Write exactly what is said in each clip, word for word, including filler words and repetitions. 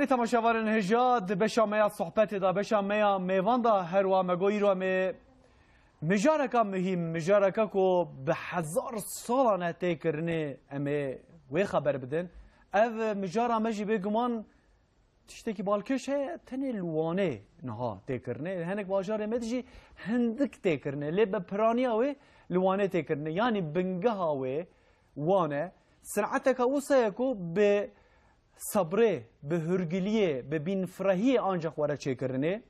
Temaşevanên hêja, di beşa me ya sohbetê de, beşa me ya mêvan de, her wa me got îro em ê mijareka muhîm, mijareka ku bi hezar salan e tê kirinê, em ê wê xeber bidin. Ev mijara me jî bêguman tiştekî balkêş heye, tenê li Wanê niha tê kirinê. Hinek bajarê me de jî hindik tê kirinê. Lê bi piraniya wê li Wanê tê kirinê. Yanî bingeha wê Wan e. Sineteka wisa ye ku bi sebrê, bi hurgiliyê, bi bînfirehiyê ancax were çêkirinê.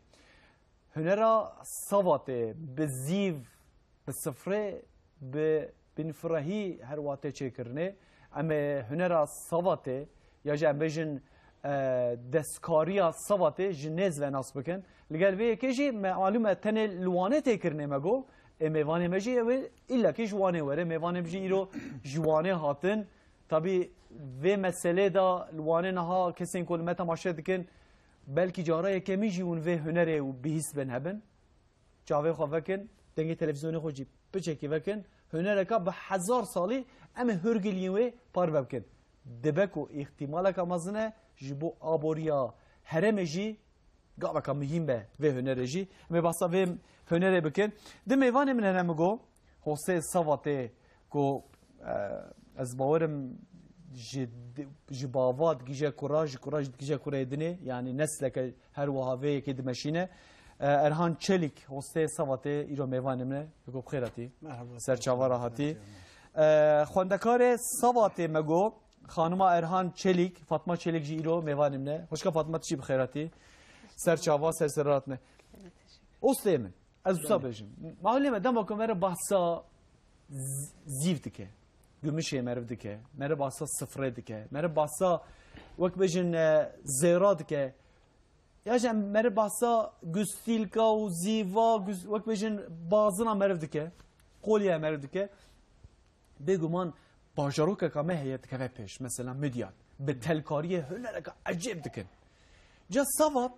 Hunera savatê bi zîv, bi sifrê, bi bînfirehî her wa tê çêkirinê. Em ê hunera savatê, ya jî em bêjin, e, destkariya savatê ji nêz ve nas bikin. Li gel vê yekê jî me malûm e tenê li Wanê tê kirinê me got. Ê mêvanê me jî ew ê îllakî ji Wanê were. Mêvanê me jî îro ji Wanê hatin. Tabî vê meselê de li Wanê niha kesên ku li me temaşe dikin, belkî cara yekemîn jî hûn vê hunerê û bihîst bên hebin. Çavê xwe vekin, dengê televîzyonê xwe jî piçekî vekin. Hunereka bi hezar salî em ê hurgiliyên wê parve bikin. Dibe ku îhtimaleka mezin e ji bo aboriya herêmê jî gaveka muhîm be vê hunerê jî. Em ê behsa vê hunerê bikin. Di mêvanê min hene min got, Hosê Savatê ku, e, ez bawerim ji, ji bava digije kura, ji kura jî digije kureyê dinê, yanî nesleke her wiha vê yekê dimeşîne. E, Erhan Çelik, Hosê Savatê îro mêvanê min e. Biko bi xêr hatî. Merhaba. Serçava re hatî. Merhaba. E, xwendekarê Savatê me got, Xanima Erhan Çelik, Fatma Çelik jî îro mêvanê min e. Xwişka Fatma, tu jî bi xêr hatî. Ser çava, ser serrat me. Ostê min, ez wisa Belê. bêjim. Malê me dema ku mere bahsa z-, zîv dike. Gümüşê meriv dike. Mere bahsa sifrê dike. Mere bahsa wek bêjin, e, zêra dike. Ya jî em meriv behsa gustîlka û zîva, gust-, wek bêjin bazina meriv dike, qolya meriv dike. Bêguman bajarokeka me heye dikeve pêş, mesela Midyat. Bi telkariyê hunereke ecêb dikin. Ca savat,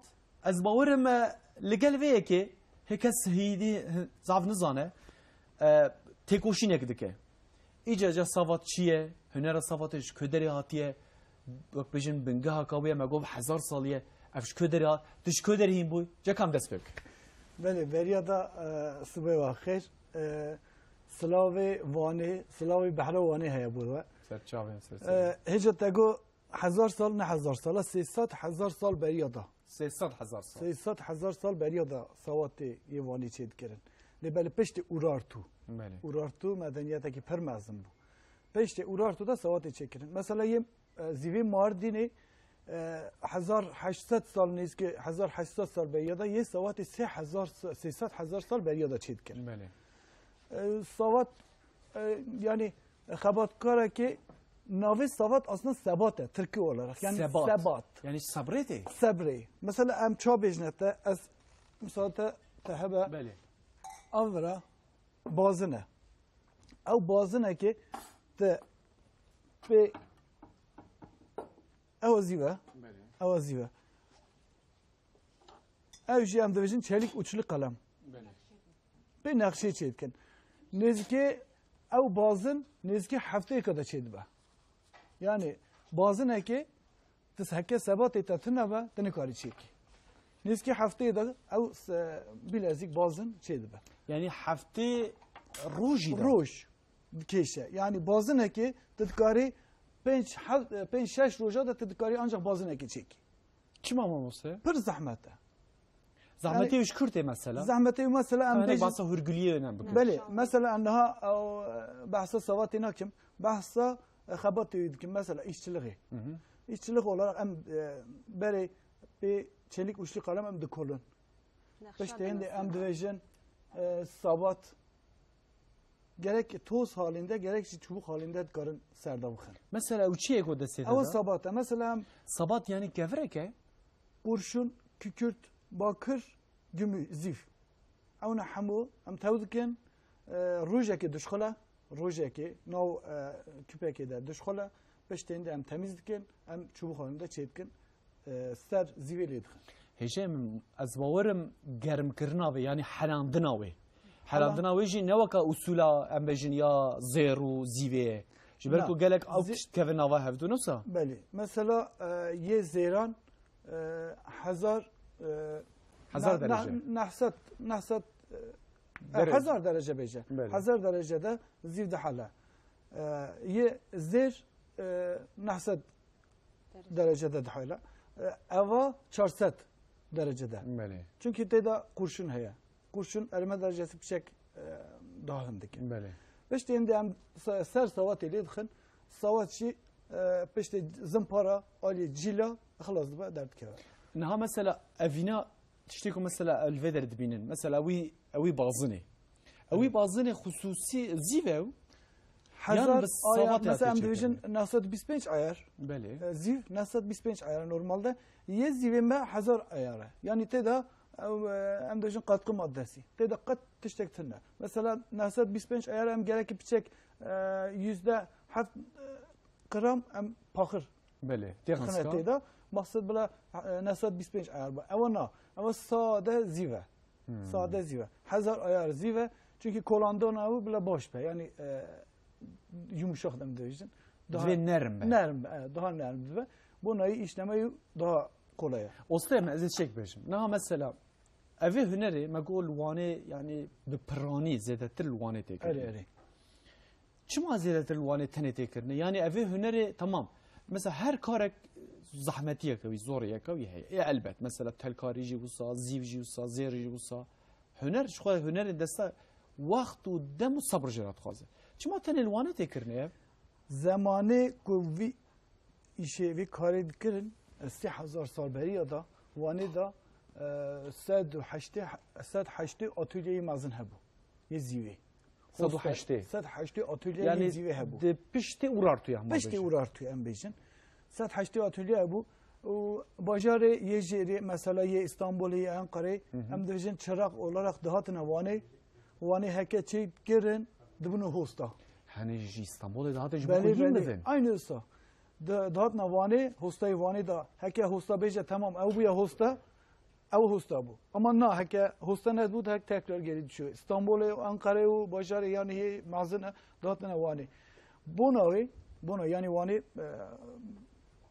ez bawerim, e, li gel vê yekê, hê kes hîdî, hi-, zaf nizane, e, têkoşînek dike. Îca ca savat çi ye? Hunera savatê ji ku derê hatiye? Wek bêjin bingeha ka wê me got hezar salî ye. Ev ji ku derê hat? Tu ji ku derê hîn bûy? Ca kam dest pê bike? Belê, beriya da, e, sibê wa xêr. E, silavê Wanê, silavê behra Wanê heye bo we. Ser çavên ser E, serê. Hêja te got hezar sal, ne hezar sal, sê sed hezar sal beriya da. Sê sed hezar sal. Sê sed hezar sal beriya da sawatê yê Wanê çêdikirin. Lê belê piştî Urartu. Belê. Urartu medeniyetekî pir mezin bû. Piştî Urartu da sawatê çêkirin. Mesela yê, e, zîvê Mardînê, e, hezar heşt sed sal nêzîkî hezar heşt sed sal beriya da yê sawatê sê hezar sa-, sê sed hezar sal beriya da çêdikirin. Belê. E, sawat, e, yanî xebatkarekê navê savat aslında sebat e, Tirki olarak. Yani Sebat. sebat. Yani sabrê tê? Sebrê. Mesela em ça bêjine te, ez misal te, te hebe. Belê. Avra bazine. Ew bazinekê te pê ew zîve. Belê. Ew zîve. Ew jî em dibêjin çelik uçlu kalem. Belê. Pê nexşê çê dikin. Nêzîkê ew bazin, nêzîkê hefteyeke de çê dibe. Yani bazinekê tu heke sebatê te tune be, tu nikarî çêkî. Nêzîkê hefteyê de ew se-, bilezîk bazin çê dibe. Yani heftê rojî de? Roj dikêşe. Yani bazinekê tu dikarî pênc, heft, pênc şeş roja de tu dikarî ancak bazinekê çêkî. Çima mamoste? Pir zehmet e. Zehmetê Yani, wî ji kur tê mesela? Zehmetê wî mesela em Ka hinek bêjin bahsa hurguliyê ne bikin? Belê, mesela em niha, ew, behsa savatê nakim. Behsa, e, xebatê wî dikim. Mesela îşçiliğê. Hı hı. Îşçilik olarak em, e, berê pê çelik uçlu kalem em dikolin. Nexşa Piştê hindê em demesine. dibêjin, e, sabat. Gerek toz halinde, gerek jî çubuk halinde dikarin serda bixin. Mesela ew çi ye ku destê te Ew de? sabat e. Mesela em Sabat yani kevirek e? Kurşun, kükürt, bakir, gümü, zîv. Ew ne hemû em tew dikin, e, rojekê dişxile, rojekê, nav, e, küpekê de dişxile, piştê hindê em temîz dikin, em çubuk halinde çê dikin. E, ser zîvê lê dixin. Hêjê min, ez bawerim germkirina wê, yanî herandina wê. Herandina wê jî ne weka usûla, em bêjin, ya zêr û zîvê ye. Ji ber Na. ku gelek ew Zî- tişt kevin nava hevdû, wisa? Belê. Mesela, e, yê zêran, e, hezar, e, Hezar ne-, ne-, derece. neh sed, neh sed, e, Derece. hezar derece bêje. Belê. Hezar derecede zîv dihele. E, yê zêr, e, neh sed Derece. derecede dihele. E, eva çar sed derecede. Belê. Çünkü tê de qurşun heye. Qurşun erime derecesi piçek, e, daha hindik e. Belê. Piştî êndî em se-, ser sawatê lê dixin. Sawat jî, e, piştî zimpara alî cîla xilas dibe derdikeve. Niha mesela evîna tiştê ku mesela ew li vê derê dibînin. Mesela wî, ewî bazinê. Ewî Evet. bazinê xusûsî zîv e ew? Hezar Yan bi ayar, savatê mesela hatiye em dibêjin çêkirin. neh sed bîst pênc ayar. Belê. E, zîv neh sed bîst pênc ayar normalde. Yê zîvê me hezar ayar e. Yani tê de ew, e, em dibêjin katkı maddesi. Tê de qet tiştek tune. Mesela neh sed bîst pênc ayar em gerek piçek, e, yüzde heft, e, gram em paxir Belê. Têxin dixine ska. tê de. Maqsed bila, e, neh sed bîst pênc ayar be. Ewa na. Ewa sade zîve. Hmm. Sade zîve. Hezar ayar zîve. Çünkü kolandona ew bila baş be. Yani, e, yumuşak dem dibêjin. Daha Divê nerm be. nerm be. E, daha nerm dibe. Bona yî işlemeyi daha kolay e. Oste me ez ê çek bêjim. Niha mesela evê hunerê me got li Wanê yani bi piranî zêdetir li Wanê tê Erê, kirin. erê. Çima zêdetir li Wanê tenê tê kirine? Yani evê hunerê, tamam. Mesela her karek zahmetiyek ew, zoriyek ew heye. Ê elbet. Mesela telkarî jî wisa, zîv jî wisa, zêr jî wisa. Huner, ji xwe hunerên desta wext û dem û sebr jê re dixwaze. Çima tenê li Wanê tê kirine ev? Zemanê ku vî îşê, vî karê dikirin, e, sê hezar sal beriya da, Wanê da, e, sed û heştê, sed heştê atolyeyê mezin hebû. Yê zîvê. Sed û heştê. Sed heştê atölye Yani yê zîvê hebû. di piştî Urartuya hema Piştî bêjin. Urartuya em bêjin. Sed heştê atölye hebû. Û bajarê yê jêrê, mesela yê Îstanbulê, yê Enqerê, Hı hı. em dibêjin çiraq olarak dihatine Wanê. Wanê heke çê kirin, dibûne hosta. Hani ji Îstanbulê dihatin ji bo Belê, ku hîn belê. bidin. Aynı hosta. Di-, dihatine Wanê, hostayê Wanê da. Heke hosta bêje, tamam, ew bûye hosta. Ew hosta bû. Ama na, heke hosta nedibû, hek tekrar geri düşüyor. Stenbolê, Ankarayê û bajarê yanî hê mezin e, dihatine Wanê. Bona wê, bona yanî Wanê, e,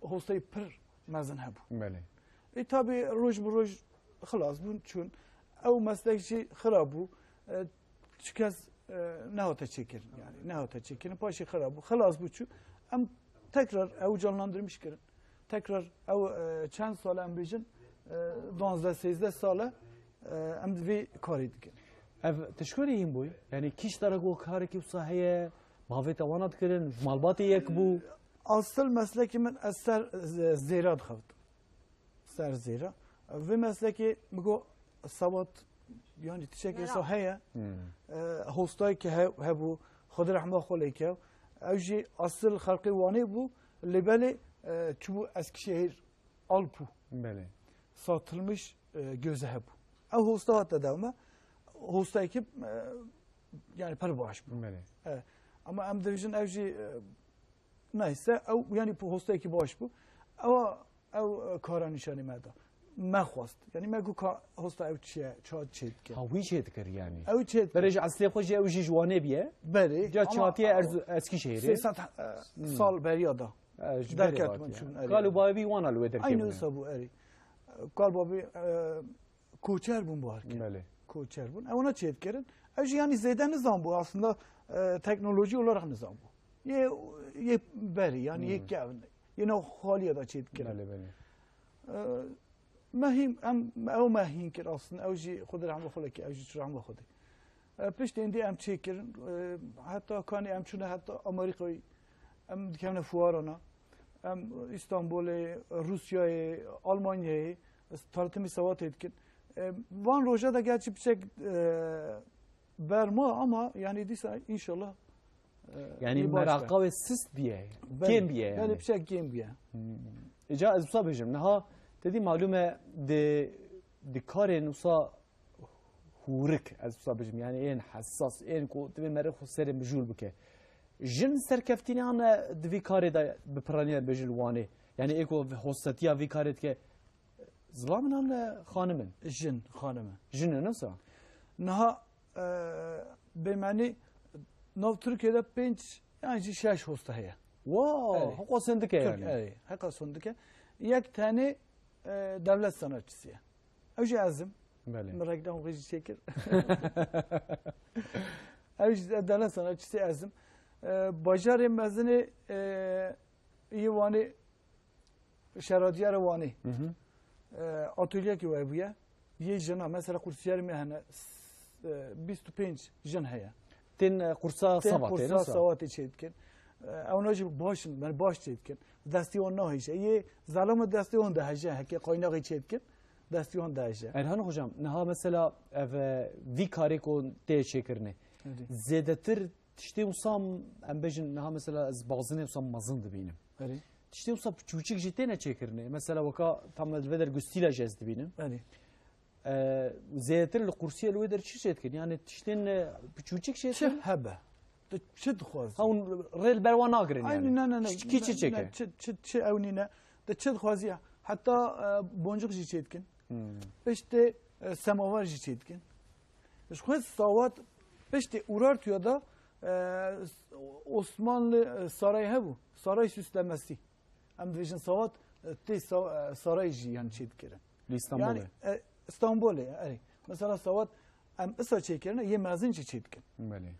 hostayê pir mezin hebû. Belê. E, tabi roj bi roj xilas bûn, çûn. Ew meslek jî xirab bû. E, çi kes, e, nehate çêkirin, yani nehate çêkirin. Paşê xirab bû. Xilas bû çû. Em tekrar ew canlandırmış kirin. Tekrar ew, e, çend sal em bêjin, e, duwazdeh sêzdeh sal e, e, em di vê karê dikin. Ev tişkorê hîn bûy? Yani kîş dara ku karekî wisa heye, bavê te wana dikirin, malbatê yek bû? Asıl meslekê min ez ser, e, zêra dixebitim. Ser zêra. Vê meslekê min got sewat, yani tiştekê Merak. sa heye. Hmm. E, hostayekî he-, hebû, Xwedê rehma xwe lê kew. Ew jî asıl xelqê Wanê bû, lê belê, e, çûbû Eskişehir, Alpû. Belê. Satılmış, e, göze hebû. Ew hosta hate dewme, hostayekî, e, yani pir baş bû. Belê. E, ama em dibêjin ew jî, e, neyse, ew yani hostayekî baş bû. Ew, ew, e, kara nîşanî me da. Me xwest. Yani me got ka hosta ew çi ye, ça çê dike. Ha, wî çê dikir yani. Ew çê dikir. Berê ji eslê xwe jî ew jî ji Wanê biye. Berê, Ca ama çatiye ew Erzu-, Eskişehirê. sê sed, e, Hmm. sal beriya da. E, ji Derket berê min hatiye. çûn, erê. Kal û bavê wî wana li wê derkevine. Aynı wisa bû, erê. Kal bavê, e, koçer bûn bu herke. Belê. Koçer bûn. Ew ona çê dikirin. Ew jî yani zêde nizan bû aslında, e, teknoloji olarak nizan bû. Yê, yê berî, yani yê Hmm. kevin. Yê nav xaliye da çê dikirin. Belê, belê. E, me hîn, em, ew me hîn kir aslında. Ew jî Xwedê rehma xwe lê kir, ew jî çû rehma Xwedê. E, piştî êndî em çêkirin, e, heta kanî em çûne heta Amerîkayê, em dikevine fuarana, em Îstanbulê, Rûsyayê, Almanyayê, tanîtimî sewatê dikin. E, van roja de gerçî piçek, e, berma ama yani dîsa înşallah, e, Yani ê baş be. meraqa wê sist biye, Belê, kêm biye yani. belê piçek kêm biye. Hmm. Îca ez wisa bêjim, niha te dî malûm e di, di karên wisa hûrik, ez wisa bêjim, yani ên hesas, ên ku divê merê xwe serê mijûl bike. Jin serkeftîne an di vî karê de bi piraniya bêjin li Wanê? Yani ê ku hostetiya vî karê dike, zilam in an xanim in? Jin, xanim in. Jin in, wisa? Niha, e, bêmenî nav Tirkiyê de pênc yan jî şeş hosta heye. Wow, Erê. heqa sendike Tirk, yani. erê, heqa sendike. Yek tenê e, devlet sanatçısı ye. Ew jî ez im. Belê. Min reklam xwe jî çêkir. Ew jî devlet sanatçısı ez im. E, bajarê mezinê, e, yê Wanê, Şarediyara Wanê. Hı hı. E, atölyekî we bûye. Yê jina, mesela, qursiyerê me hene, s-, e, bîst û pênc jin heye. Tên, e, qursa Tên Savatê, qursa ne sa? Savatê çê dikin. E, ewna jî baş in, yani baş çê dikin. Destê wan nahêje. Yê zelama destê wan dihêje, heke qaynaxê çê dikin, destê wan dihêje. Erhan hocam, niha mesela ev, e, vî karê ku tê çêkirinê. Erê. Zêdetir tiştê wisa, em bêjin, niha mesela ez bazinê wisa mezin dibînim. Erê. Tiştê wisa piçûçik jî têne çêkirinê. Mesela weka tam li vê der gustîla jî ez dibînim. Erê. E, zêdetir li qursiyê li wê der çi çê dikin? Yani tiştên, e, piçûçik çê Çi dikin? Hebe? Tu çi dixwazî? Ha, hûn rê li ber wan nagirin Ay, yani? Ne, ne, ne. Çi, kî çi Ne, çêke? ne, çi, çi, çi ew nîne? Tu çi dixwazî? Heta, e, boncuk jî çê dikin. Hmm. Piştê, e, semavar jî çê dikin. Ji xwe Sawat piştê Urartuya da, e, Osmanlı, e, sarayı hebû. Saray süslemesi. Em dibêjin Sawat, e, tê sa-, e, sarayê jî yan çê dikirin. Li Îstanbulê. Yani, e, Stenbolê, erê. Mesela Sawat em isa çêkirine, yê mezin jî çê dikin. Belê.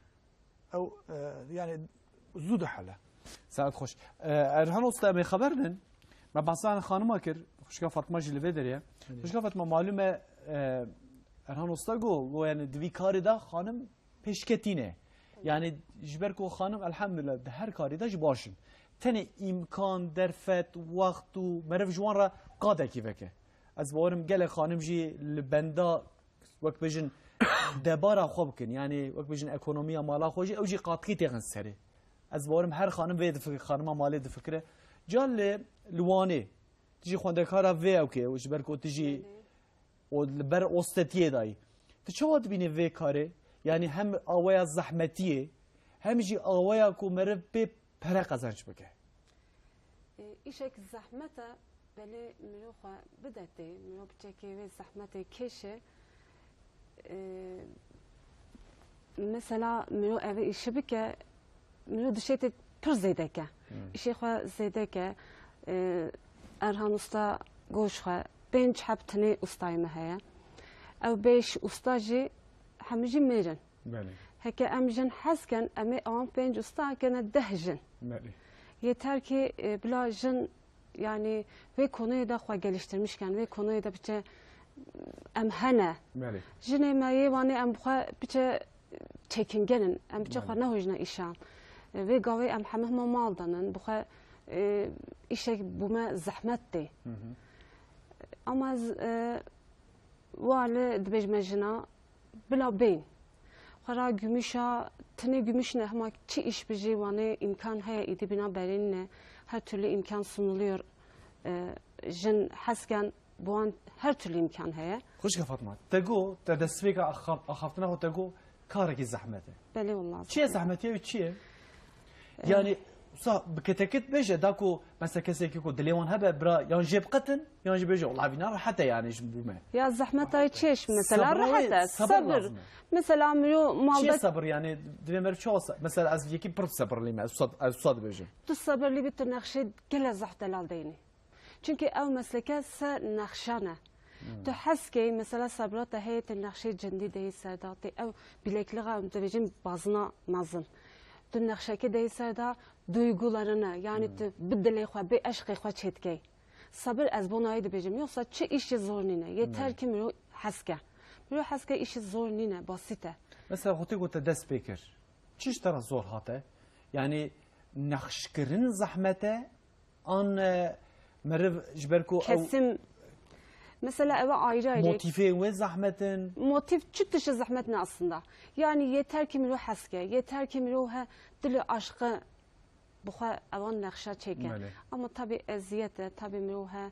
Ew, e, yani zû dihele. Saet xweş. E, Erhan Usta, em ê xeber din. Me behsa xanima kir, xwişka Fatma jî li vê derê ye. Belê. Xwişka Fatma, malûm e, e, Erhan Usta got, got yani di vî karê de xanim pêşketî ne. Yani ji ber ku xanim elhamdulillah di her karî de jî baş in. Tenê îmkan, derfet, wext û meriv ji wan re qadekî veke. Ez bawerim gelek xanim jî li benda, wek bêjin, debara xwe bikin. Yani wek bêjin ekonomiya mala xwe jî, ew jî qatkî têxin serê. Ez bawerim her xanim vê difikir, xanima malê difikire. Ca li, li Wanê, tu jî xwendekara vê ewkê, ji ber ku tu jî Belê. û li ber ostetiyê dayî. Tu çawa dibînî vê karê? Yani hem aweya zehmetiyê, hem jî aweya ku meriv pê pere qezenç bike. E, îşek zehmet e, belê mirov xwe bide tê, mirov biçekê wê zehmetê kêşe. E, mesela mirov ev îşi bike, mirov dişê tê pir zêde ke. Hmm. Îşê xwe zêde ke. E, Erhan Usta goş xwe, pênc heb tinê ustayê me heye. Ew pênc usta jî hemî jî mêr in. Belê. Heke em jin hez ken, em ê awan pênc usta kene deh jin. Belê. Yeter ki, e, bila jin, yani, vê konuya da xwe geliştirmiş ken, vê konuya da biçe em hene. Belê. Jinê me yê Wanê em bi xwe biçe çekingen in. Em biçe Belê. xwe nehojne îşan. E, vê gavê em hemî hema mal danin. Bi xwe, e, îşek bûme zehmet tê. Hı hı. Ama ez, e, wa li dibêjme jina bila bên. Xwe ra gümüşa, tinê gümüş ne, hema çi iş bijî Wanê imkan heye, îdî bina berîn ne. Her türlü imkan sunuluyor. E, jin hesken, bi wan her türlü imkan heye. Xwişka Fatma, te got, te destpêka axaf-, axaftina xwe te got, karekî zehmet e. Belê wallah. Çi ye zehmet. Zehmetiye û çi ye? E. Yani, wisa bi ketekit bêje, da ku mesela kesekî ku dilê wan hebe, bira, yan jê biqetin, yan jî bêje, "Wala vîna rehet e yani ji bo me." Ya zehmet ay çi ye? Mesela Sabra rehet e. Sabir Sabir. lazim e. Mesela mirov Çi ye malda sabir yani? Divê meriv çawa sa-, mesela ez yekî pir sabirlî me, ez wisa, ez wisa dibêjim. Tu sabirlî bî, tu nexşê gele zehf delal deynî. Çünkü ew mesleke ser nexşan e. Hmm. Tu hez key, mesela sabra te heye, tu nexşê cindî deyî ser da, tê ew bilekliğa, em dibêjin bazina mezin. Tu nexşeke deyî ser da, duygularını, yani Hmm. tu bi dilê xwe, bi eşqê xwe çêdikey. Sabir ez bona wê dibêjim. Yoksa çi îşê zor nîne. Yeter Hmm. ki mirov hez ke. Mirov hez ke, îşê zor nîne, basit e. Mesela xwe tê ku te dest pê kir. Çi ji te re zor hate? Yani nexşkirin zehmet e, an, e, meriv ji ber ku ew Kesim. Mesela ev ayrı ayrı. Motifê wê zehmet in. Motif çi tişt zehmet ne aslında. Yani yeter ki mirov hez ke, yeter ki mirov he dilê aşkı bi xwe ewan nexşa çêke. Belê. Ama tabi eziyet e, tabi mirov he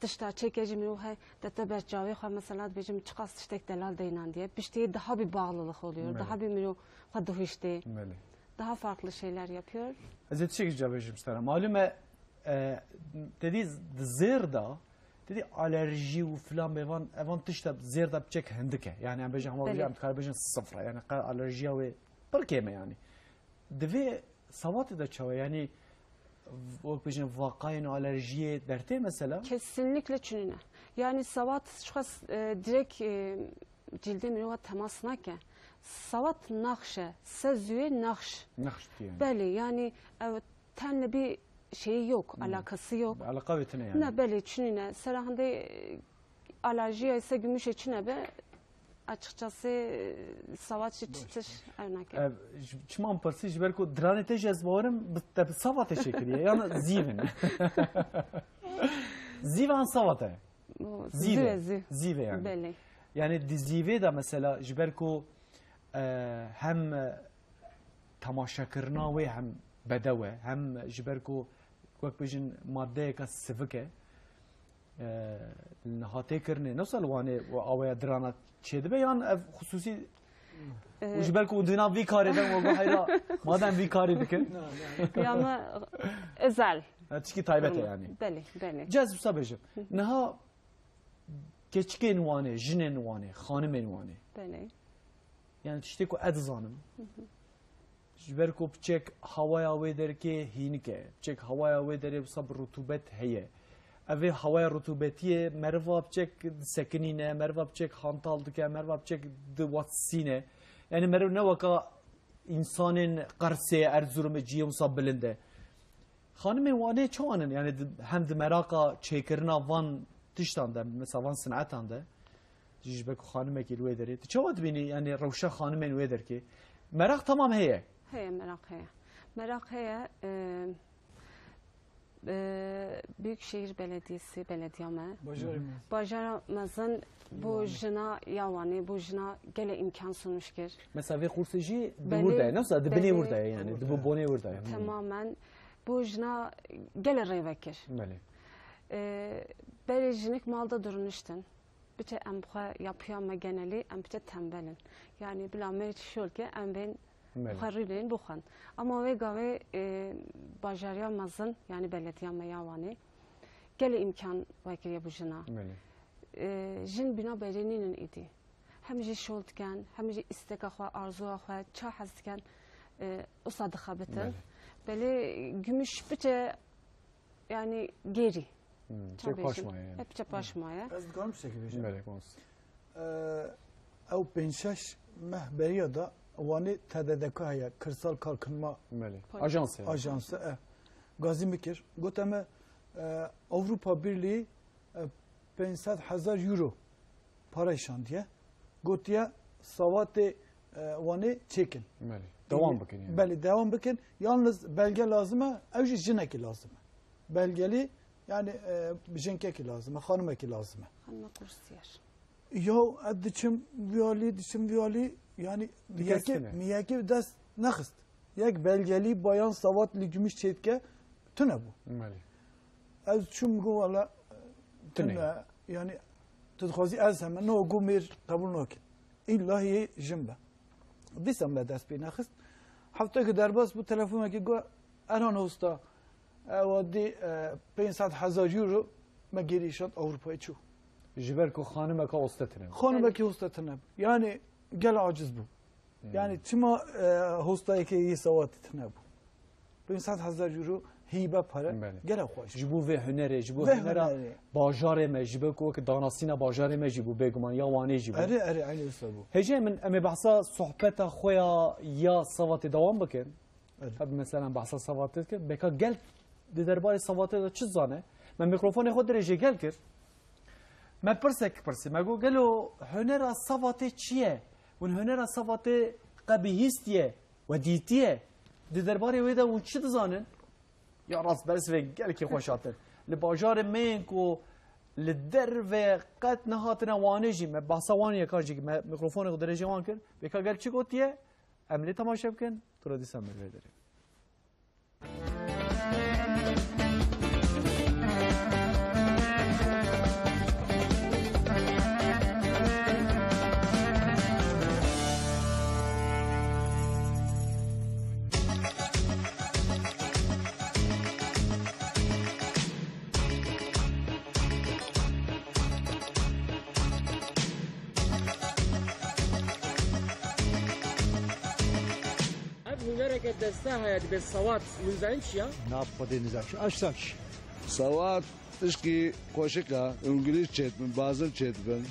tişta çêke jî mirov he, te te ber çavê xwe mesela dibêjim çiqas tiştek delal deynandiye. Piştê daha bir bağlılık oluyor. Belê. Daha bir mirov xwe dihiştê. Belê. Daha farklı şeyler yapıyor. Ez ê tiştekî ca bêjim ji te re. Malûm e, e, te dî di zêr de, te dî alerjî û filan bêvan, evan tişta zêr de biçek hindik e. Yani em bêjin hema Belê. em dikare bêjin sifre. Yani qe alerjiya wê pir kêm e yani. Di vê sawatê de çawa? Yani wek bêjin, vaqayên alerjiyê dertê mesela? Kesinlikle çinîne. Yani sawat şixwe, e, direkt, e, cildê mirova temas nake. Sawat naxş e, se zûyê naxş. Naxş diye yani. Belê, yani ev tenle bir şeyi yok, Hmm. alakası yok. Alaka ve tine yani. Ne, belê, çinîne. Sera hindê, e, alerjiya ise gümüşe çine be, açıkçası, e, sawat şi Boş. Çitiş ev nake. Ev, j-, çima min pirsî, ji ber ku diranê te jî ez bawerim bi, te bi sawatê çêkiriye, yan zîvin. Zîv an sawat e? O, Zîve. Zîve, zîv. Zîve yani. Belê. Yani di zîvê de mesela ji ber ku, e, hem, e, temaşekirina wê hem bedew e, hem ji ber ku wek bêjin maddeyeke sivik e, e, niha tê kirinê, nasıl wanê û awaya dirana çêdibe yan ev xusûsî Ee, û ji ber ku hûn di nav vî karê de, we got heyra, madem vî karê dikin. Ya me özel. Ha, tişkî taybet e yani. Belê, belê. Cez wisa bêjim. Niha keçikên Wanê, jinên Wanê, xanimên Wanê. Belê. Yani tiştê ku ez dizanim. Ji ber ku piçek hawaya wê derkê hînik e. Piçek hawaya wê derê wisa bi rutubet heye. Ev ê hawaya rutubetiyê meriva piçek disekinîne, meriva piçek hantal dike, meriva piçek diwatsîne. Yani meriv ne weka însanên Qersê, Erzurumê cihê wisa bilind e. Xanimên Wanê çawan in? Yani di, hem di meraqa çêkirina van tiştan de, mesela van sinetan de, jî ji ber ku xanimekî li wê derê. Tu çawa dibînî, yani rewşa xanimên wê derkê? Meraq temam heye. Heye, meraq heye. Meraq heye, e, e, Büyükşehir Belediyesi, belediya me. Bajarê me. Bajara mezin bo Wanê. Jina ya Wanê, bo jina gelek imkan sunmuş kir. Mesela vê qursê jî di Belê, wir de ye, ne wisa di binê belê. Wir de ye yani, di Belê. Bibonê wir de ye. Tamamen. Bo jina gelek rêve kir. Belê. E, berê jinik malda duruniştin. Biçe em xwe yapıya me genelî, em biçe tembel in. Yani bila me şol ke em bên Belê. Xwe rûnên bixwin. Ama wê gavê, e, bajariya mezin, yani belediya me ya Wanê, gelê imkan vekiriye bu jina. Belê. E, jin bîna berê nînin îdî. Hem jî şol diken, hem jî îsteka xwe, arzuya xwe, ça hez diken, e, usa dixebitin. Belê. Belê gümüş biçe yani gêrî. Hmm, Ça çek bêjim? Paş maye yani. Hep çe paş maye. Ez dikarim tiştekî bêjim? Belê, kons. Ee, ew pênc şeş meh beriya da Wanê T D D K heye, Kırsal Kalkınma Belê. Pol- Ajansı yani. Ajansı, e. Gazî min kir. Gote me, e, Avrupa Birliği, e, pênc sed hezar euro para şandiye. Gotiye sawatê, e, Wanê çêkin. Belê. Devam bikin yani. Belê, devam bikin. Yalnız belge lazım e, ew jî jinekî lazım e. Belgeli, yani, e, jinkekî lazım e, xanimekî lazım e. Xanime kursiyer. Ya ez diçim vî alî, diçim vî alî, yani Dikestine. Yekê, yekê dest nexist. Yek belgelî bayan sawat li gümüş çêdike tune bû. Belê. Ez çûm go wala Tune. Tune. Yani tu dixwazî ez heme no go mêr qebûl nakin. Îlla hê jin be. Dîsa me dest pê nexist. Hefteke derbas bû telefonekî go Erhan Hosta, ewa dî, e, pênc sed hezar euro me gêrî şand Ewropayê çû. Ji ber ku xanimeka hoste tune bû. Xanimekî hoste tune bû. Yani gel aciz bû. Hmm. Yani çima, e, hostayeke yê sawatî tune bû? Pênc sed hezar euro hîbe pere. Belê. Gelek xweş. Ji bo vê hunerê, ji bo Vê hunera hunerê. Bajarê me, ji bo ku wek danasîna bajarê me jî bû, bêguman ya Wanê jî bû. Erê, erê, eynî wisa bû. Hêjê min, em ê behsa sohbeta xwe ya, ya sawatê dewam bikin. Erê. Tabii, mesela behsa sawatê dikin. Beka gel di derbarê sawatê de çi zane? Me mikrofonê xwe dirêjê gel kir. Me pirsek pirsî. Me got, gelo hunera sawatê çi ye? Hûn hunera sawatê qe bihîstiye we dîtiye? Di derbarê wê de hûn çi dizanin? Ya rast, bersiv vê gelkî xweş hatin. Li bajarê me yên ku li derve qet nehatine Wanê jî, me behsa wan yekan jî, me mikrofonê xwe dirêjê wan kir. Bêka gel çi gotiye? Em lê temaşe bikin, tu re dîsa me vê derê. Ev huner Eke desta heye dibe sawat, hûn zanin çi ya? Na, xwedê nizam çi. Aş saç. Sawat tişkî xweşik e, û gilî çêdibin, bazin çêdibin.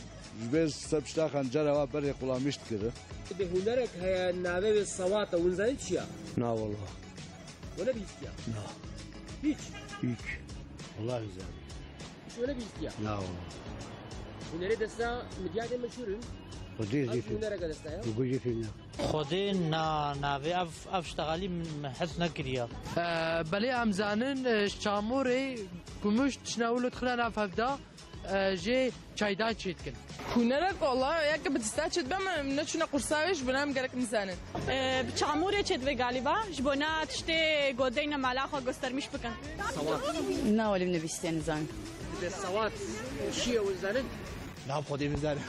Ji ber sebşta xencara wa berê qulamîş dikiri. Dibe hunerek heye navê wê sawat e, hûn zanin çi ya? Na wala. We nebihîstiya? Na. Hiç? Hiç. Wala nizam. Hiç we nebihîstiya? Na wala. Hunerê desta Midyadê meşhûr in. Xwedê Ev zîfin. Hunereke desta ya? Xwedê zîfin ya. Xwedê na, navê ev, ev ştexalî min, min hes nekiriya. Ee, belê em zanin, e, ji Çamûrê, Gumuş, tiştine wilo dixine nav hevda, e, jê çaydan çêdikin. Hunerek wala, yek bi dista çêdibe, em neçûne qursa wê, ji bona em gerek nizanin. E, bi Çamûrê çêdibe galiba, ji bona tiştê godeyne mala xwe göstermiş bikin. Na, wala min nebihîstiye, nizanim. Dibe sawat çi ye, hûn zanin? Na, xwedê min zanin.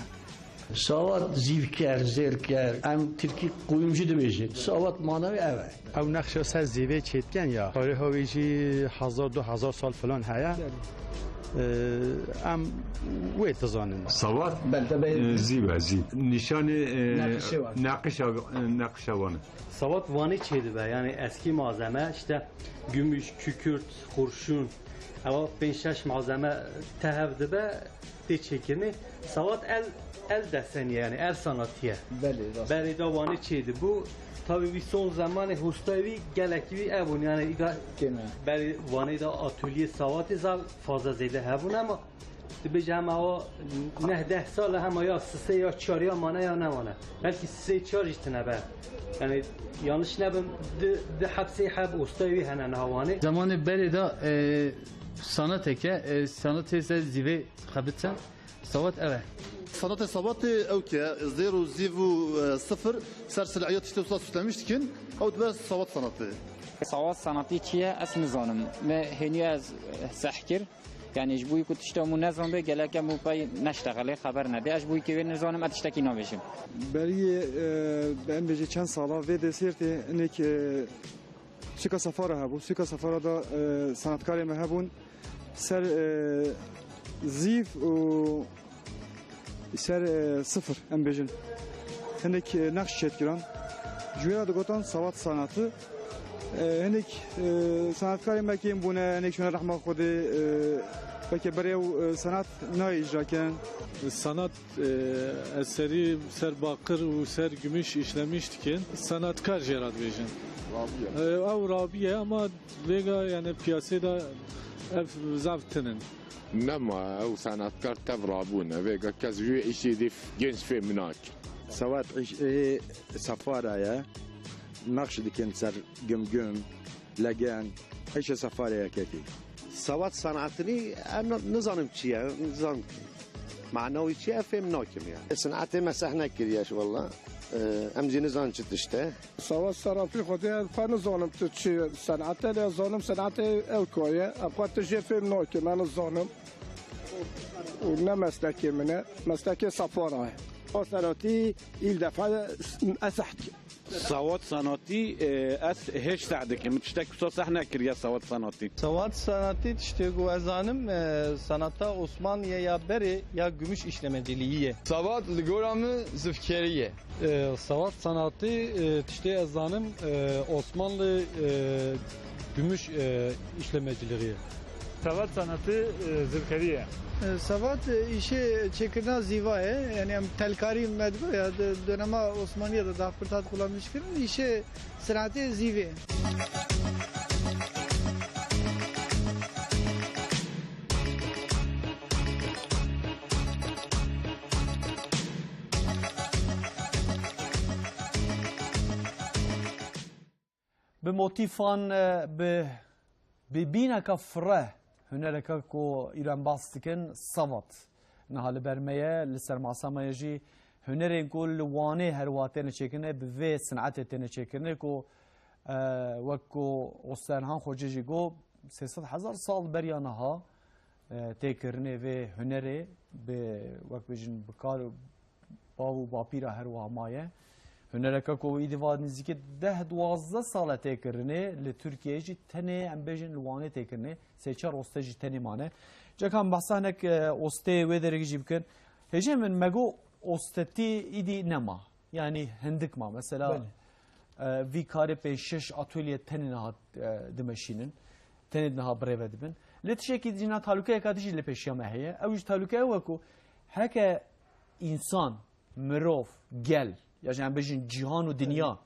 Sawat zîvker, zêrker, em tirkî kuyumcu dibêjin. Sawat mana wî ev e. Ew nexşa ser zîvê çêdiken ya. Tarîxa wî jî hezar, du hezar sal filan heye. Ee, em wê dizanin. Sawat, e, zîv e, zîv. Nîşanê, e, Neqişê wan. Neqişa, e, neqişa wan e. Sawat Wanê çêdibe, yani eski malzeme, işte gümüş, kükürt, kurşun, ewa pênc şeş malzeme tehev dibe. Tê çêkirinê. Sawat el, el desenî ye, yani el sanatî ye. Belê, rast. Berê de Wanê çêdibû. Tabii wî son zamanê hostayê wî gelekî wî ev bûn, yani îda Gene. Berê Wanê de atölye sawatê zal fazla zêde hebûn ama dibêje hema o neh deh sal e hema ya sisê ya çar ya mane ya ne mane. Belkî sisê çar jî tine be. Yani yanlış nebim di, di hepsê heb ostayê wî hene niha Wanê. Zamanê berê de, e, sanateke, e, sanatê ser zîvê xebitse, sawat ev e. Sanatê sawatê ew ke zêr û zîv û, e, sifir ser silahiyat işte usta süslemiş dikin, ew dibe sawat sanatê. Sawat sanatî çi ye? Ez nizanim. Me hênî ez, e, seh kir. Yani ji bo ku tişta mû nezanbe, gelek em û pey neştexelê, xeber nedê. Ez ji bo kê wê nizanim, ez tiştekî nabêjim. Beriyê, e, em bêjî çend sala vê dê sêrtê, hinek, e, Sûka Sefara hebû. Sûka Sefara da, e, sanatkarê me hebûn. Ser, e, zîv û ser, e, sifir, em bêjin. Hinek, e, nexş çêdikiran. Ji wê re digotan sawat sanatı. E, hinek, e, sanatkarê me kêm bûne, hinek çûne rehma Xwedê, e, weke berê ew, e, sanat nayê îcra kirin. Sanat Ee, eserî ser baqir û ser gümüş işlemiş dikin. Sanatkar jê re dibêjin. Rabiye. Ee, ew rabiye ama vêga, yani, piyasê de ev zaf tinin. Nema, ew sanatkar tev rabûne. Vêga kes ji wê îşê dî f-, genç fêm nake. Sawat îş-, ê sefara ye. Naqş dikin ser gimgim, legen. Îşê sefarê ye kekî. Sawat sanatini em nizanim çi ye, nizanim mana wî çi ye, fêm nakim yani. Senatê me sehne kiriye ji walla. Ee, em jî nizanin çi tişt e. Sawat sanatî xwedê ez xwe nizanim tu çi senat e, lê ez zanim senatê ew ka ye. Em xwe tu jê fêm nakim, ez nizanim. Û ne meslekê min e, meslekê sefara ye. O sanatî îl defa ez ehk. Sawat sanatî, e, ez hêj seh dikim. Min tiştek wisa seh nekiriye sawat sanatî. Sawat sanatî tiştê ku ez zanim, e, sanata Osmanliye ya berê ya gümüş işlemeciliği ye. Sawat li gora min zifkerî ye. E, sawat sanatî, e, tiştê ez zanim, e, Osmanlı, e, gümüş, e, işlemeciliği ye. Sawat sanatî, e, zivkerî ye. E, sawat, e, îşê çêkirina zîva ye. Yani em telkarî me digo ya, di dönema Osmaniye de daha pir hat kullanmış kirin. Îşê senatê zîvê. Bi motîfan, e, bi, bi bîneka fireh, hunereke ku îro em behs dikin, sawat. Niha li ber me ye, li ser masa me ye jî hunerên ku li Wanê her wiha têne çêkirinê, bi vê sinetê têne çêkirinê ku, e, wek ku Osterhan Xoce jî got, sê sed hezar sal beriya niha, e, têkirinê vê hunerê bi, wek bêjin, bi kar bav û bapîra her wiha maye. Hunereke ku îdî va nêzîkî deh duwazdeh sal e têkirinê, li Tirkiyeyê jî tenê, em bêjin, li Wanê têkirinê, sê çar oste jî tenê mane. Ceka em behsa hinek, e, osteyê wê derekî jî bikin. Hêjê min, me got ostetî îdî nema. Yanî hindik ma. Mesela, belê. E, vî karê pênc şeş atolye tenê niha, e, dimeşînin. Tenê niha birêve dibin. Lê tiştekî jî na talûkeyeka dijî li pêşiya me heye. Ew jî talûke ew e ku heke însan, mirov, gel, ya jî em bêjin cîhan û dinya,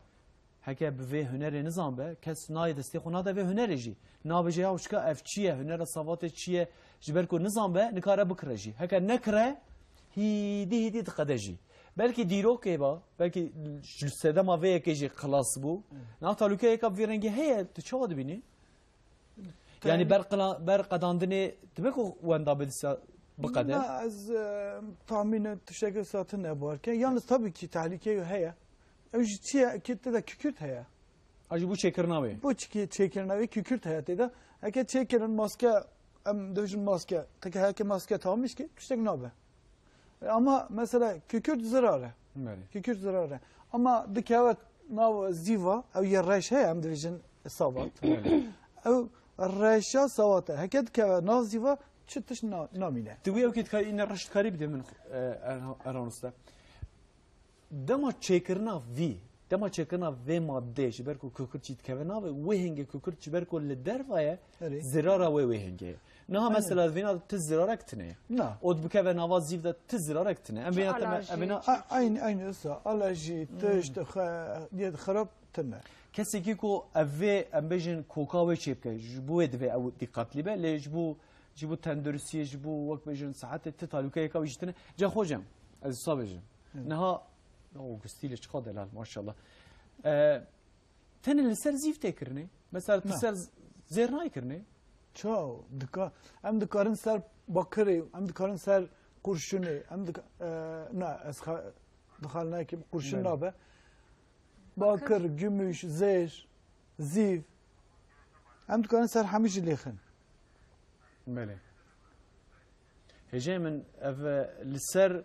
heke bi vê hunerê nizanbe, kes nayê destê xwe nade vê hunerê jî. Nabêje ya çika ev çi ye, hunera savatê çi ye, ji ber ku nizanbe, nikare bikire jî. Heke nekire, hîdî hîdî diqede jî. Belkî dîrokê ba, belkî ji sedema vê yekê jî xilas bû. Evet. Niha talûkeyeka bi vî rengî heye, tu çawa dibînî? Yani ber qila-, ber qedandinê dibe ku wenda bidisa biqede? Na, ez, e, tahmîne tiştekê satin ne bar ke. Yalnız tabii ki tehlike heye. Ew jî çi ye? Ki tê de kükürt heye. A jî bû çêkirina wê? Bû çi ki çêkirina wê kükürt heye tê de. Heke çêkirin maske, em dibêjin maske. Teke heke maske tamîş ki tiştek nabe. E, ama mesela kükürt zirar e. Belê. Kükürt zirar e. Ama dikeve nav zîva, ew yê reş heye, em dibêjin savat. Belê. Ew reşa savat e. Heke dikeve nav zîva, çi tişt na-, namîne. Tu wî ew kê dikarî, îne reş dikarî bide min, e, Erhan, Erhan Usta. Dema çêkirina vî, dema çêkirina vê madeyê ji ber ku kukirtçî dikeve navê, wê hingê kukirtçî ji ber ku li derva ye, Erê. Zirara wê wê hingê ye. Niha Aynen. Mesela vêna tu zirarek tine ye. Na. Ot bikeve nava zîv de tu zirarek tine. Em Çi vêna te me-, alerjî, em vêna çi A-, aynı, aynı ısa. Alerji, Hmm. tişt, xe-, diye xerab tine. Kesekî ku ev vê, em bêjin koka wê çê bike, ji bo wê divê ew dîqatlî be, lê ji bo, ji bo tenduristiyê, ji bo wek bêjin sihetê ti talûkeyeka wî jî tine. Ca xocem, ez wisa bêjim. Hı. Niha, o gustîlê çiqa delal, maşallah. E, tenê li ser zîv tê kirinê. Mesela tu Na. ser z-, zêr nayê kirinê. Çaw, dika-, em dikarin ser bakirê, em dikarin ser qurşunê, em dika-, e, na, ez xa-, dixal nakim, qurşun Belê. nabe. Bakir, gümüş, zêr, zîv. Em dikarin ser hemû jî lêxin. Belê. Hêjayê min ev, e, li ser,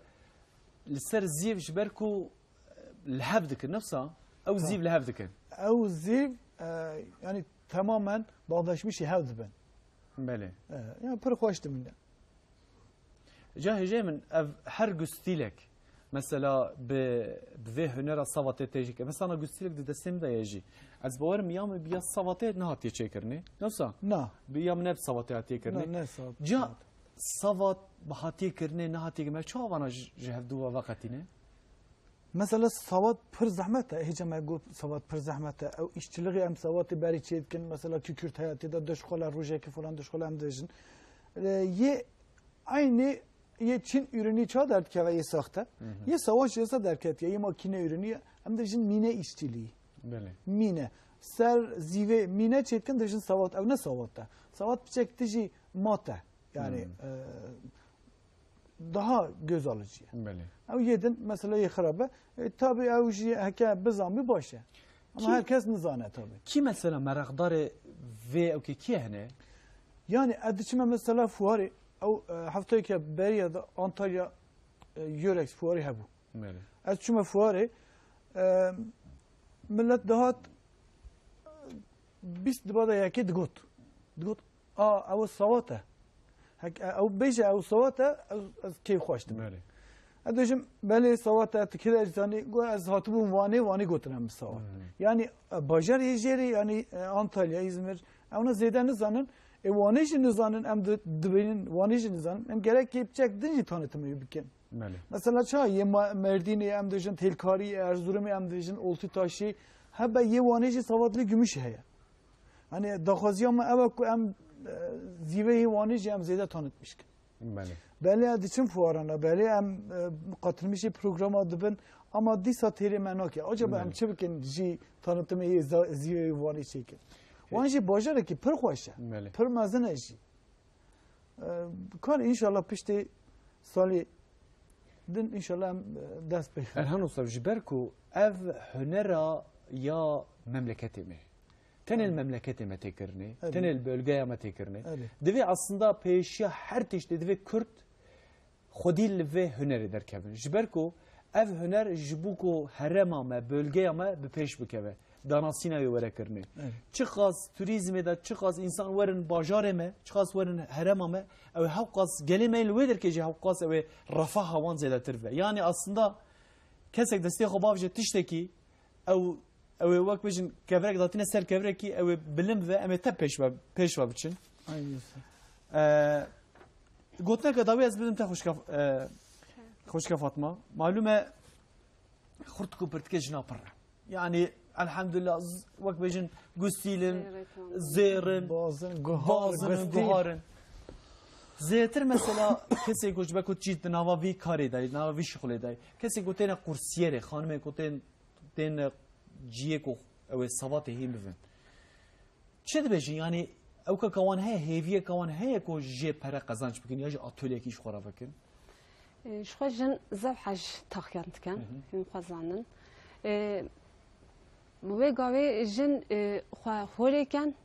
li ser zîv ji ber ku, e, li hev dikin, nefsa, ew Ha. zîv li hev dikin. Ew zîv, e, yani tamamen bağdaşmışî hev dibin. Belê. E, yani pir xweş dimîne. Ca hêjayê min ev her gustîlek, mesela bi, bi vê hunera savatê tê jî ke. Mesela gustîlek di destê min de ye jî. Ez bawerim ya min bi ya savatê nehatiye çêkirinê. Nefsa? Na. Bi ya min ne bi savatê hatiye kirinê. Na, ne savat. Ca savat bi hatiye kirinê, nehatiye kirinê. Çawa vana ji, ji hevdu ve veqetîne? Mesela savat pir zehmet e. Hêca me got savat pir zehmet e. Ew îşçiliği em savatê berî çê dikin. Mesela kükürt heye tê de du şixula rojekê falan du şixula em dibêjin. E, yê Aynı yê Çin ürünü ça derdikeve yê saxte. Hı hı. Yê savaş yasa derketiye, yê makine ürünü, em dibêjin mîne işçiliği. Belê. Mîne. Ser zîvê mîne çêdikin dibêjin savat. Ew ne savat e. Savat piçek tijî mat e. Yani, Hmm. e, daha göz alıcı ye. Belê. Ew yê din mesela yê xirab e. E, tabi ew jî heke bizanbî baş e. Ama Kî, her kes nizane tabi. Kî mesela meraqdarê vê ewkê kî ye hene? Yani ez diçime mesela fuarê, ew, e, heftayeke beriya de Antalya, e, Eurex fuarê hebû. Belê. Ez çime fuarê, e, millet dihat, e, bîst diba de yekê digot. Digot, "A, ew savat e." Hek, e, ew bêje ew savat e, ez, ez kêf xweş dibim. Belê. Ez dibêjim, "Belê, savat e, tu kê derî zanî?" Got, "Ez hatibûm Wanê, Wanê gotin em savat." Hmm. Yani, e, bajarê jêrê, yani, e, Antalya, İzmir, ewna zêde nizanin. E, Wanê jî nizanin, em di-, dibînin, Wanê jî nizanin. Em gerek kê piçek din jî tanîtimê bikin. Belê. Mesela ça yê Ma-, Merdînê em dibêjin Têlkarî, Erzurumê em dibêjin Oltutaşî. Hebe yê Wanê jî savat li Gümüş heye. Hani daxwaziya me ew e ku em, e, zîveyê Wanê jî em zêde tanitmiş kin. Belê. Belê ez diçim fuarana, belê em, e, qatilmişê programa dibin, ama dîsa têrê me nake. Acaba em Belê. çi bikin jî tanitime yê za-, zîveyê Wanê çêkin? Wan jî bajarekî pir xweş e. Belê. Pir mezin e jî. E, kar înşallah piştê salê din înşallah em, e, dest pê xin. Erhan Usta, ji ber ku ev hunera ya memleketê me, tenê li memleketê me tê kirinê, Evet. tenê li bölgeya me tê kirinê. Evet. Divê aslında pêşiya her tiştê divê Kurd xwedî li vê hunerê derkevin. Ji ber ku ev huner ji bo ku herêma me, bölgeya me bi pêş bikeve. Danasîna wê were kirinê. Evet. Çiqas turîzmê de, çiqas însan werin bajarê me, çiqas werin herêma me, ew ê hewqas gelê me yên li wê derkê jî hewqas ew ê refaha wan zêdetir be. Yani aslında kesek destê xwe bavêje tiştekî, ew Ew ê wek bêjin kevirek datîne ser kevirekî, ew ê bilind ve, em ê te pêş ve, pêş ve biçin. Aynısı. Ee, gotineke dawî ez bidim te xwişka, e, xwişka Fatma. Malûm e, xurt ku pirtikê jina pir e. Yani, elhamdülillah, z-, wek bêjin, gustîl in, Zêr e, tamam. Zêr in, Bazin, guhar, bazin in, gustîl. Guhar in. Zêtir mesela kesê ku ji ber ku çî di nava vî karê de, di nava vî şixulê de. Kesê ku têne kursiyerê, xanimê ku tên, tên ciyê ku ew ê savatê hîn bibin. Çi dibêjin? Yani, ew ka wan heye, hêviyeka wan heye ku jê pere qezanç bikin ya jî atolyekî ji xwe re vekin? E, ji xwe jin zewhej taxiyan dikin, Hı hı. hûn xwe zanin. E, wê gavê jin, e, xwe holê ken,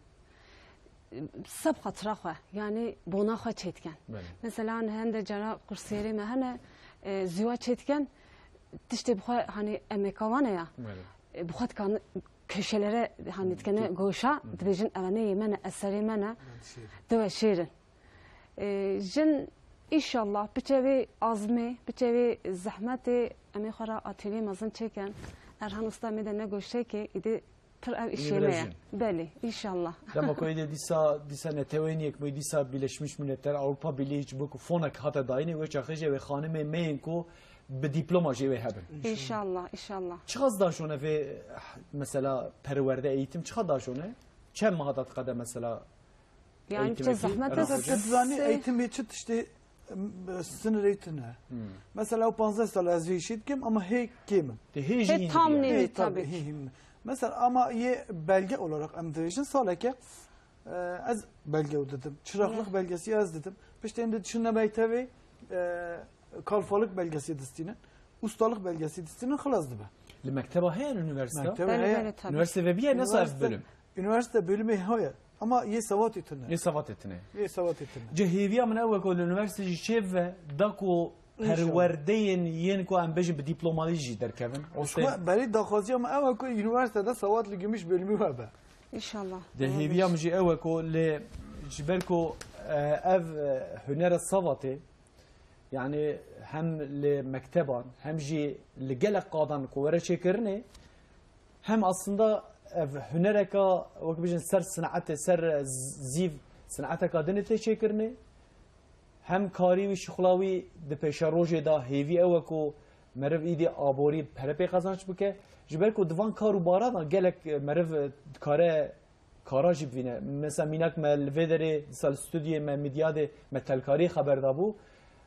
e, seb xatira xwe, yani bona xwe çêdikin. Belê. Mesela, hende cara kursiyerê me hene, e, zîwa çêdikin, tiştê bi xwe, hani, emeka wan e ya. Belê. E, bi xwe dikan köşelere, hani, dikene goşa, Hı. dibêjin, "Eve neyê me ne, eserê me ne." Diwe şêrin. E, jin, inşallah, biçe vê azmê, biçe vê zehmetê, em ê xwe re atölye mezin çêkin. Erhan Usta me de ne goşekê, îdî pir ev Yine işê me biraz ye. jin. Belê, inşallah. Dema ku êdî dîsa, dîsa netewên yekbûyî, dîsa Birleşmiş Milletler, Avrupa Birliği ji bo ku fonek hate dayînê, wê çaxê jî wê xanimê me yên ku bi dîploma jî wê hebin. İnşallah, inşallah. Çiqas daşone vê, mesela, perwerde, eğitim çiqas daşone? Çend meha da diqede, mesela, Yani, eğitimekî? Çi zehmet Erhan e? Hoca? Te dizanî eğitimê çi tiştê, em, sinirê tune. Hmm. Mesela, ew panzdeh sal ez vê işê dikim, ama hê kêm im. Te hê jî Hê hîn tam diye. nî. Hê, Tabii, tabii. hê, hê. Mesela, ama yê belge olarak em dibêjin, saleke, e, ez belge didim. Çıraklık Ne? belgesi ez didim. Piştê em de diçin nebeydê vê, e, kalfalık belgesi distînin. Ustalık belgesi distînin, xilas dibe. Li mekteba heye, li üniversite? Mektebe Belê, heye. belê, tabii. Üniversite ve bir yer nasıl Üniversite, bölüm? Üniversite bölümê heye. Ama yê sevatê tune. Yê sevatê tune. Yê sevatê tune. Cihêviya min ew e ku li üniversite jî çêbibe, da ku İnşallah. perwerdeyên yên ku em bêjin bi dîplomalî jî derkevin. O Ji xwe te- berî daxwaziya min ew e ku üniversitede sevat li gümüş bölümü hebe. İnşallah. De hêviya min jî ew e ku lê ji ber ku, e, ev, e, hunere savatê, yani hem li mekteban, hem jî li gelek qadan ku were çêkirinê, hem aslında ev hunereka, wek bijin ser sinetê, ser, e, z-, zîv sineteka din tê çêkirinê, hem karî wî, şixula wî di pêşerojê de hêvî ew e ku meriv îdî aborî pere pê qezanç bike. Ji ber ku di van kar û bara de gelek meriv dikare kara jî bivîne. Mesela mînak me li vê derê, dîsa li stûdyê me, Midyadê me telkariyê xeber dabû.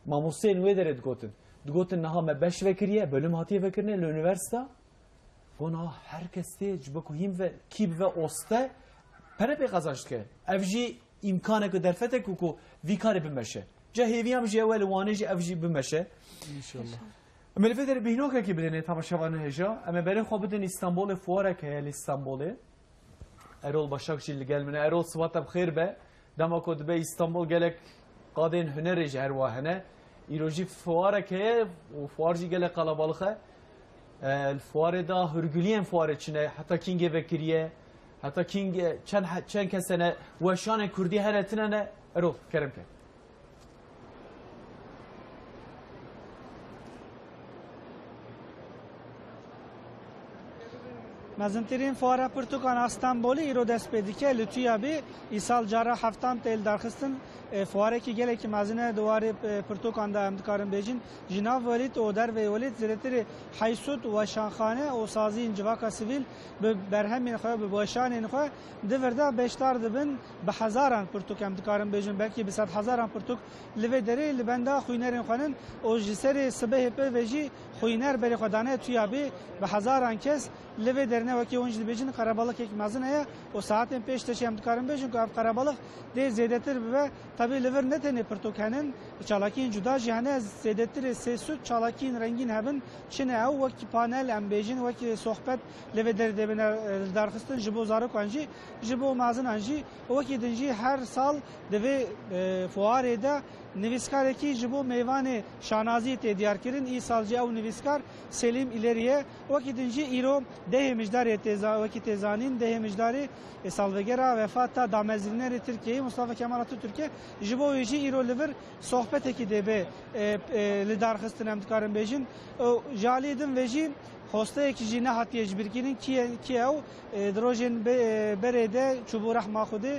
Mamosteyên wê derê digotin. Digotin niha me beş vekiriye, bölüm hatiye vekirinê li unîversîta. Got niha her kes tê ji bo ku hîn ve, kî bive oste, pere pê qezanç dike. Ev jî îmkanek û derfetek ku, ku vî karê bimeşe. Ca hêviya min jî ew e, li Wanê jî ev jî bimeşe. İnşallah. Em ê li vê derê bîhnokekî bidêne temaşevanên hêja. Em ê berê xwe bidin Îstanbolê, fuarek heye li Îstanbolê. Erol Başak jî li gel min e. Erol, sibat te bi xêr be. Dema ku dibe Îstanbul, gelek qadên hunerê jî her wa hene. Îro jî fuarek heye û fuar jî gelek qelebalix e. E, li fuarê de hûrguliyên fuarê çi ne, heta kîngê vekiriye, heta kîngê çend he-, çend kes hene, weşanên kurdî hene tune ne. Erol, kerem ke. Mezintirîn fuara pirtûkan a Stenbolê îro dest pê dike. Li Tuyabê îsal cara heftan tê lidarxistin. E, fuarekî gelekî mezin e di warê, e, pirtûkan de em dikarin bêjin. Ji nav welît û derveyê welît zêdetirê heyşt sed weşanxane û saziyên civaka sivîl bi berhemên xwe, bi weşanên xwe di vir de beşdar dibin. Bi hezaran pirtûk em dikarin bêjin, belkî bi sedhezaran pirtûk li vê derê li benda xwînerên xwe nin û ji serê sibehê pê ve jî xwîner berê xwe dane Tuyabê. Bi hezaran kes li vê derine, wekî hûn jî dibêjin, qerebalixek mezin heye û saetên pêş de jî em dikarin bêjin ku ev qerebalix dê zêdetir bibe. Tebî li vir ne tenê pirtûk henin, çalakiyên cuda jî hene, zêdetirê sê sed çalakiyên rengîn hebin. Çi ne ew, wekî panel em bêjin, wekî sohbet li vê derê dê bine, e, lidarxistin ji bo zarokan jî, ji bo mezinan jî. Wekî din jî her sal di vê, e, fuarê de Nivîskarekî ji bo mêvanê şanazî tê diyarkirin, îsal jî ew nivîskar Selîm Îlerî ye. Wekî din jî îro dehê Mijdarê tê za-, wekî tê zanîn, dehê Mijdarê, e, salvegera wefata damezrînerê Tirkiyeyê Mustafa Kemal Atatürkê. Ji bo wê jî îro li vir sohbetekî dê bê, e, e, li dar xistin, em dikarin bêjin. Û ji aliyê din ve jî hosteyekî jî nehatiye ji bîrkirîn. Kî ye, kî ye ew? E, di rojên be-, e, berê de çûbû rehma Xwedê.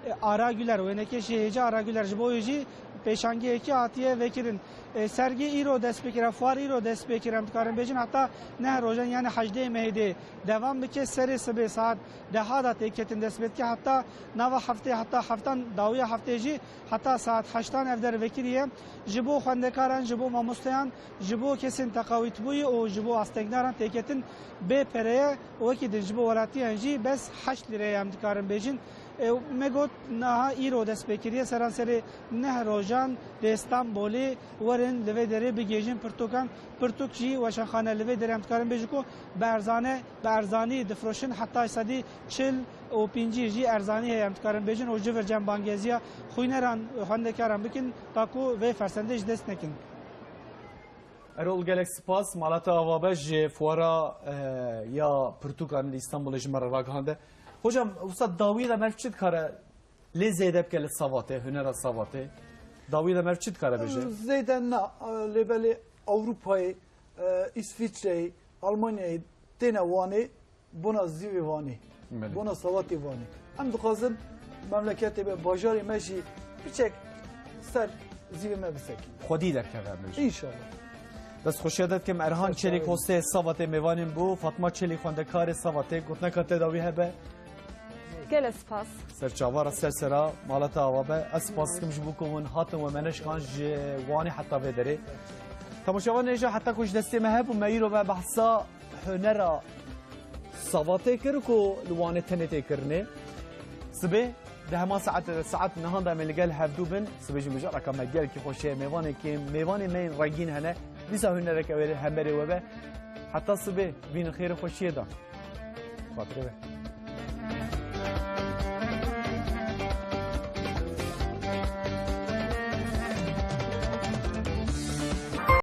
E, Ara Güler, wênekê jî hêja Ara Güler, ji bo wê jî pêşangiyekî hatiye vekirin. E, sergî îro dest pê kire, fuar îro dest pê kire, em dikarin bêjin, heta neh rojan, yani hejdê mehê dê devam bike. Serê sibê saet deha da têketin dest pê dike, heta nava heftê, heta heftan, dawiya heftê jî heta saet heştan ev der vekiriye. Ji bo xwendekaran, ji bo mamosteyan, ji bo kesên teqawîtbûyî û ji bo astengdaran têketin bê pereye. Wekî din ji bo welatiyan jî bes heşt lîre ye, em dikarin bêjin. E, me got, niha îro dest pê kiriye, seranserê neh rojan li Stenbolê werin li vê derê bigihêjin pirtûkan. Pirtûk jî weşanxane li vê derê, em dikarin bêjin ku bi erzane, bi erzanî difiroşin, heta sedî çil û pêncî jî erzanî heye, em dikarin bêjin, û ji vir cem bangeziya xwîneran, xwendekaran bikin, ta ku vê fersendê ji dest nekin. Erol, gelek spas. Malata Avabe ji fuara, e, ya pirtûkan li Îstanbulê ji me re ragihande. Hocam, wisa dawiyê de merv çi dikare lê zêde bike li Savatê, hunera Savatê? Dawiyê de merv çi dikare bêje? Zêde na, lê belê Ewropayê, e, Îsvîçreyê, Almanyayê têne Wanê, bona zîvê Wanê, Belê. Bona Savatê Wanê. Em dixwazin memleketê me, bajarê me jî piçek ser zîvê me bisekî. Xwedî derkeve em bêjin. Înşallah. Dest xweşiya te dikim. Erhan Sağ ol. Çelîk, hostê Savatê, mêvanên bû. Fatma Çelîk, xwendekarê Savatê, gotineka te dawî hebe? Gelek spas. Ser çava re, ser sera, malata Avabe. Ez spas dikim ji bo ku hûn hatin we me neşiqand ji Wanê heta vê derê. Temaşevan hêja, heta ku ji destê me hebû, me îro me behsa hunera Savatê kir ku li Wanê tenê tê kirinê. Sibê di heman saet, saet nehan de em ê li gel hevdû bin. Sibê jî mijareka me gelkî xweş heye, mêvanekî, mêvanê me yên rengîn hene. Dîsa hunereke wê hemberê we be. Heta sibê, bînin xêr û xweşiyê de. Xatirê we.